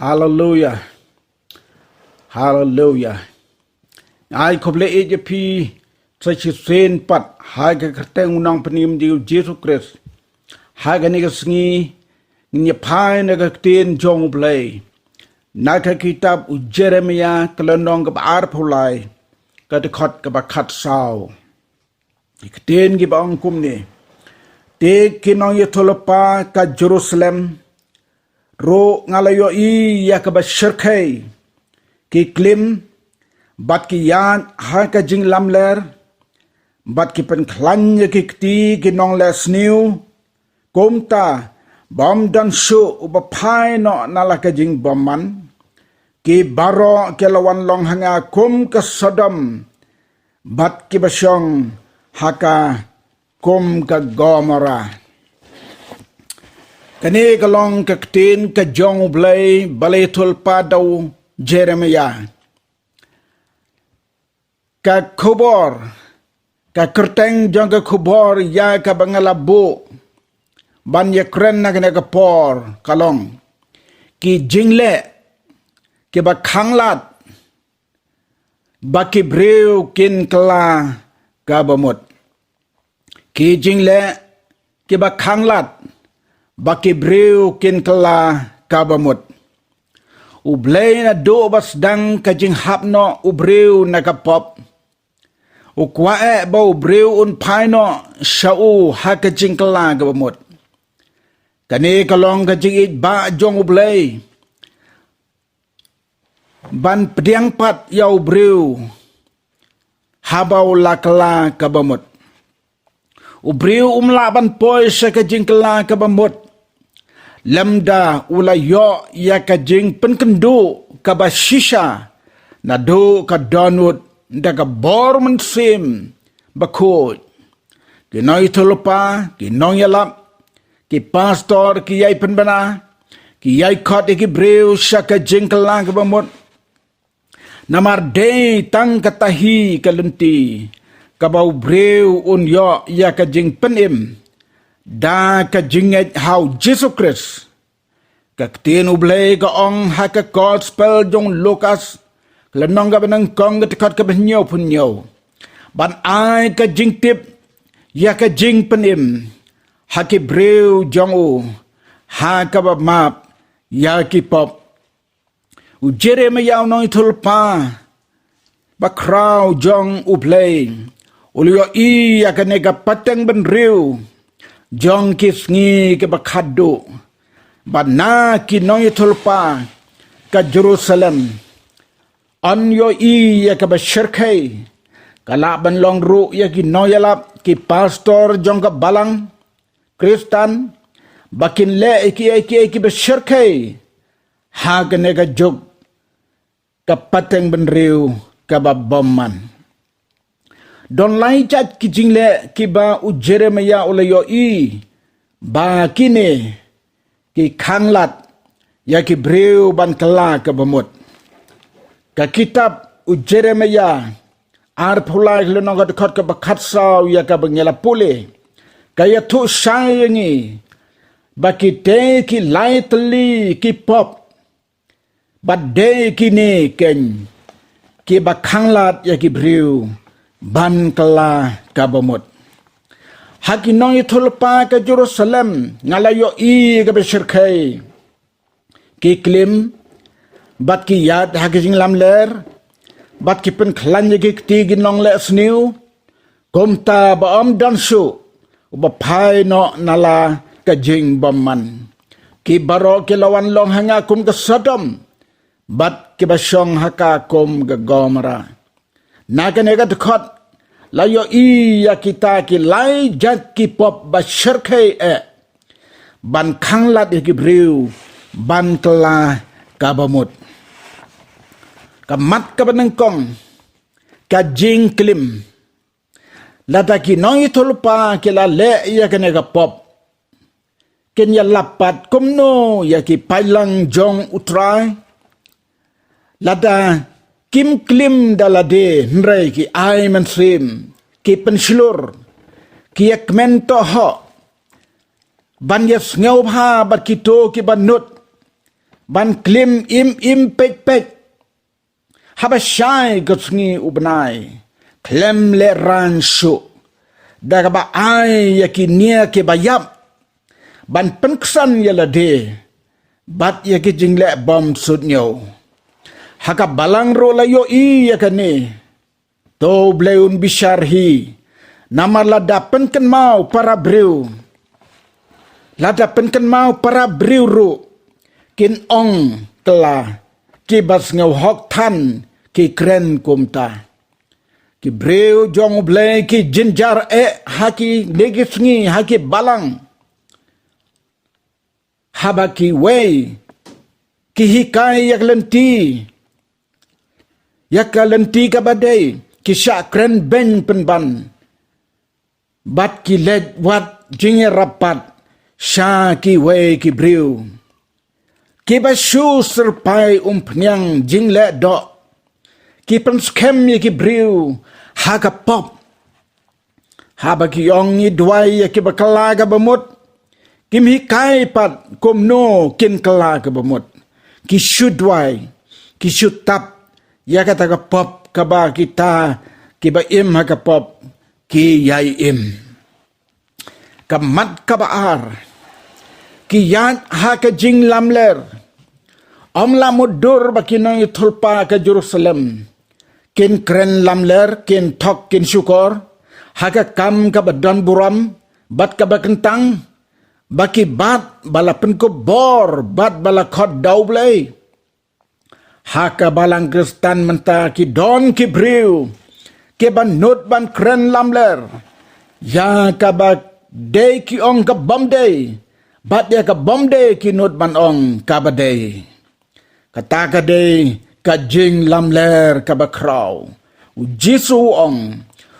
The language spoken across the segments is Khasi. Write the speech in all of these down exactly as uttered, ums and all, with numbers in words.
Haleluya. Haleluya. Ai khublei ïa phi sa shisien pat ha ka kyrteng u Nongpynim jong ngi u Jisu Khrist. Ha kane ka sngi ngin ïa phai na ka ktien jong U Blei na ka kitab u Jeremiah ka lynnong kaba arphew lai, ka dkhot kaba khatsaw. Ki ktien kiba ong kumne: Te ki nongïathuhlypa ka Jerusalem ruh nga la ïohi ïa kaba shyrkhei, ki klim bad ki ïaid ha ka jinglamler bad ki pynkhlaiñ ïa ki kti ki nonglehsniew. Kumta bym don shuh uba phai noh na la ka jingbymman. Ki baroh ki la wan long ha nga kum ka Sodom bad kiba shong ha ka kum ka Gomorrah. Kane ka long ka ktien ka jong U Blei ba la ïathuhlypa da u Jeremiah. Ka khubor, ka kyrteng jong ka khubor ïa kaba nga la buh ban ïakren ha kane ka por ka long: Ki jingleh kiba khanglad ba ki briew kin kylla kaba mut. Ki jingleh kiba khanglad ba ki briew kin kylla kaba mut. U Blei naduh ba sdang ka jinghap noh u briew na ka pop, u kwah eh ba u briew un phai noh sha u ha ka jingkylla kaba mut. Kane ka long ka jingïeit ba jong U Blei ban pdiang pat ïa u briew haba u la kylla kaba mut. U briew um lah ban poi sha ka jingkylla kaba mut lymda u la ïoh ïa ka jingpynkynduh kaba shisha naduh ka dohnud da ka bor mynsiem bakhuid. Ki nongïathuhlypa, ki nongïalap, ki pastor ki ïai pynbna, ki ïai khot ïa ki briew sha ka jingkylla kaba mut. Namar dei tang kata hi ka lynti kaba u briew un ïoh ïa ka jingpynim da ka jingngeit ha u Jisu Khrist. Ka ktien U Blei ka ong ha ka Gospel jong Lukas, ka lynnong kaba nyngkong, ka dkhot kaba hynñiewphew hynñiew, ban ai ka jingtip ïa ka jingpynim ha ki briew jong u ha kaba map ïa ki pop. U Jeremiah u nongïathuhlypa bakhraw jong U Blei u la ïohi ïa kane ka pateng bynriew jong ki sngi kiba khatduh, ba na ki nongïathuhlypa ka Jerusalem yn ïohi ïa kaba shyrkhei. Ka lah ban long ruh ïa ki nongïalap, ki pastor jong ka balang Khristan, ba kin leh ïa kiei kiei kiba shyrkhei ha kane ka juk ka pateng bynriew kaba bymman. Don lai jait ki jingleh kiba u Jeremiah u la ïohi ba kine ki khanglad ïa ki briew ban kylla kaba mut. Ka kitab u Jeremiah arphew lai, ka lynnong, ka dkhot kaba khatsaw ïa kaba ngi la pule, ka ïathuh shai ïa ngi ba kitei ki lai tylli ki pop, ba dei kine keiñ kiba khanglad ïa ki briew ban kylla kaba mut. Ha ki nongïathuhlypa ka Jerusalem nga la ïohi kaba shyrkhei, ki klim bad ki ïaid ha ki jinglamler bad ki pynkhlaiñ ïa ki kti ki nonglehsniew. Kumta ba ym don shuh uba phai noh na la ka jingbymman. Ki baroh ki la wan long ha nga kum ka Sodom bad kiba shong ha ka kum ka Gomorrah. Na kane ka dkhot la ïohi ïa kita ki lai jait ki pop ba shyrkhei eh ban khanglad ïa ki briew ban kylla kaba mut. Ka mat kaba nyngkong, ka jingklim. Lada ki nongïathuhlypa ki la leh ïa kane ka pop, kin ïalap pat kumno ïa ki paidlang jong U Trai? Lada kim klim da lade hynrei ki ai mynsiem, ki pynshlur, ki ïakmen tohok ban ïasngewbha bad kito kiba nud, ban klim im im peit peit haba shai ka sngi u bnai, khlem lehrain shuh, da kaba ai ïa ki nia kiba ïap ban pynksan ïa lade bad ïa ki jingleh bymsuidñiew. Ha ka balang ruh la ïohi ïa kane. To U Blei un bishar hi, namar lada pynkynmaw para briew, lada pynkynmaw para briew ruh, kin ong kylla, kiba sngewhok than ki kren kumta. Ki briew jong U Blei ki jynjar eh ha kine ki sngi ha ki balang, haba kiwei ki hikai ïa ka lynti, ïa ka lynti kaba dei, ki shah kren beiñ pynban, bad ki leit wad jingïarap pat sha kiwei ki briew. Kiba shu syrpai umphniang jingleh doh, ki pynskhem ïa ki briew ha ka pop. Haba ki ong ngi duwai ïa kiba kylla kaba mut, kim hikai pat kumno kin kylla kaba mut. Ki shu duwai, ki shu tap ïa kata ka pop kaba kita kiba im ha ka pop ki ïai im. Ka mat kaba ar, ki ïaid ha ka jinglamler. Ym lah mutdur ba ki nongïathuhlypa ka Jerusalem kin kren lamler, kin thok, kin shukor ha ka kam kaba don burom bad kaba kyntang, ba ki bat ba la pynkup bor bad ba la khot da U Blei. Ha ka balang Khristan mynta ki don ki briew kiba nud ban kren lamler ïa kaba dei, ki ong ka bym dei, bad ïa ka bym dei ki nud ban ong kaba dei. Kata ka dei ka jinglamler kaba khraw. U Jisu u ong,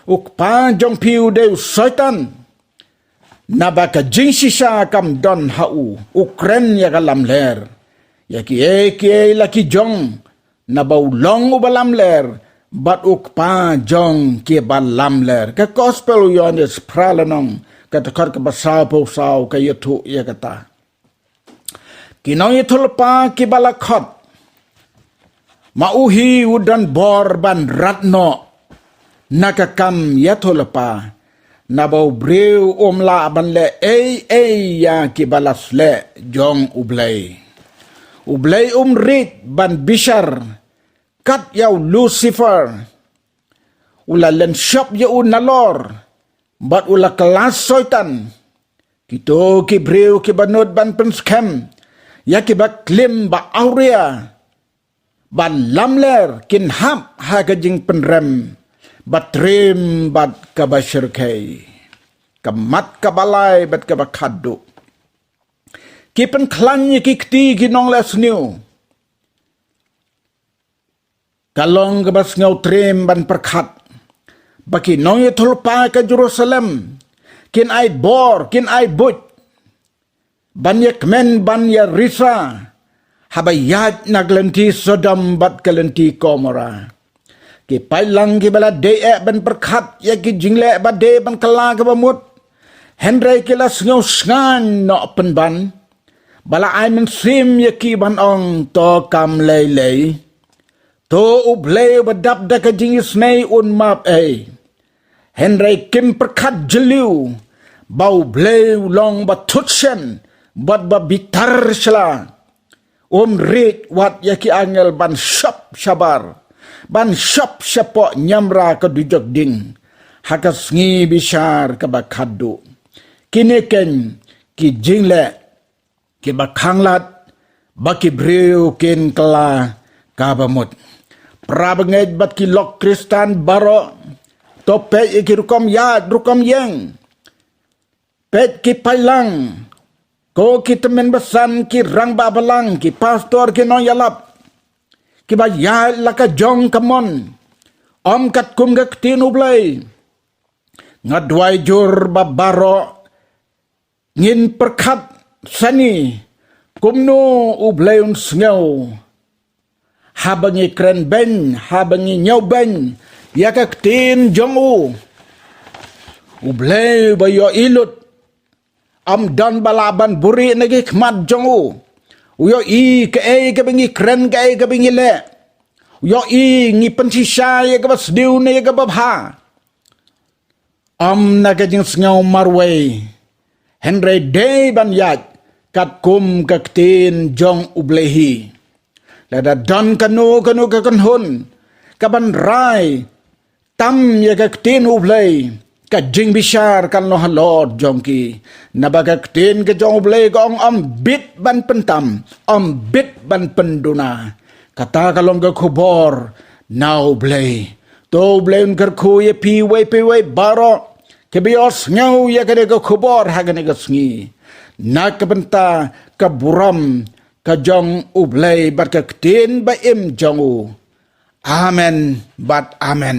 u kpa jong phi u dei u Soitan. Naba ka jingshisha kam don ha u, u kren ïa ka lamler. Ïa kiei kiei la ki jong, naba u long uba lamler, bad u kpa jong kiba lamler. Ka Gospel u Ïoannis phra lynnong, ka dkhot kaba sawphew saw ka ïathuh ïa kata. Ki nongïathuhlypa kiba la khot, ma u hi u don bor ban rat noh na ka kam ïathuhlypa, naba u briew um lah ban leh ei ei ïa kiba la sleh jong U Blei. U Blei um rit ban bishar kat ïa u Lucifer. U la len shop ïa u nalor, bad u la kylla Soitan. Kito ki briew kiba nud ban pynskhem ïa kiba klim ba awria ban lamler kin hap ha ka jingpynrem ba triem bad kaba shyrkhei. Ka mat kaba lai bad kaba khatduh. Ki pynkhlaiñ ïa ki kti ki nongleh sniew. Ka long kaba sngewtriem ban pyrkhat ba ki nongïathuhlypa ka Jerusalem kin ai bor, kin ai buit ban ïakmen, ban ïarisa, haba ïaid na ka lynti Sodom bad ka lynti Gomorrah. Ki paidlang kiba la dei eh ban pyrkhat ïa ki jingleh ba dei ban kylla kaba mut, hynrei ki la sngewsngaiñ noh pynban, ba la ai mynsiem ïa ki ban ong, to kam lei lei. To U Blei uba dap da ka jingisynei un map ei. Hynrei kim pyrkhat jylliew ba U Blei u long ba thut shen bad ba bitar shla. Um rit wat ïa ki angel ban shop shabar, ban shop shapoh ñiamra ka dujok ding ha ka sngi bishar kaba khatduh. Kine keiñ ki jingleh kiba khanglad ba ki briew kin kylla kaba mut. Para bangeit bad ki lok Khristan baroh, to peit ïa ki rukom ïaid rukom ïeng. Peit ki paidlang, ko ki tymmen basan, ki rangbah balang, ki pastor, ki nongïalap, kiba ïaid la ka jong ka mon, ym katkum ka ktien U Blei. Nga duwai jur ba baroh ngin pyrkhat sani kumno U Blei un sngew haba ngi kren beiñ, haba ngi ñiew beiñ ïa ka ktien jong u. U Blei ba ïohi lut, ym don ba lah ban buhrieh na ki khmat jong u. U ïohi kaei kaba ngi kren, kaei kaba ngi leh. U ïohi ngi pynshisha ïa kaba sniew ne ïa kaba bha. Ym na ka jingsngew marwei, hynrei dei ban ïaid katkum ka ktien jong U Blei hi. Lada don kano kano ka kynhun kaban rai tam ïa ka ktien U Blei, ka jingbishar kan long halor jong ki. Naba ka ktien ka jong U Blei ka ong, ym bit ban pyntam, ym bit ban pynduna. Kata ka long ka khubor na U Blei. To U Blei un kyrkhu ïa phi uwei pa uwei baroh kiba ïohsngew ïa kane ka khubor ha kane ka sngi, na ka bynta ka burom ka jong U Blei bad ka ktien ba im jong u. Amen bad amen.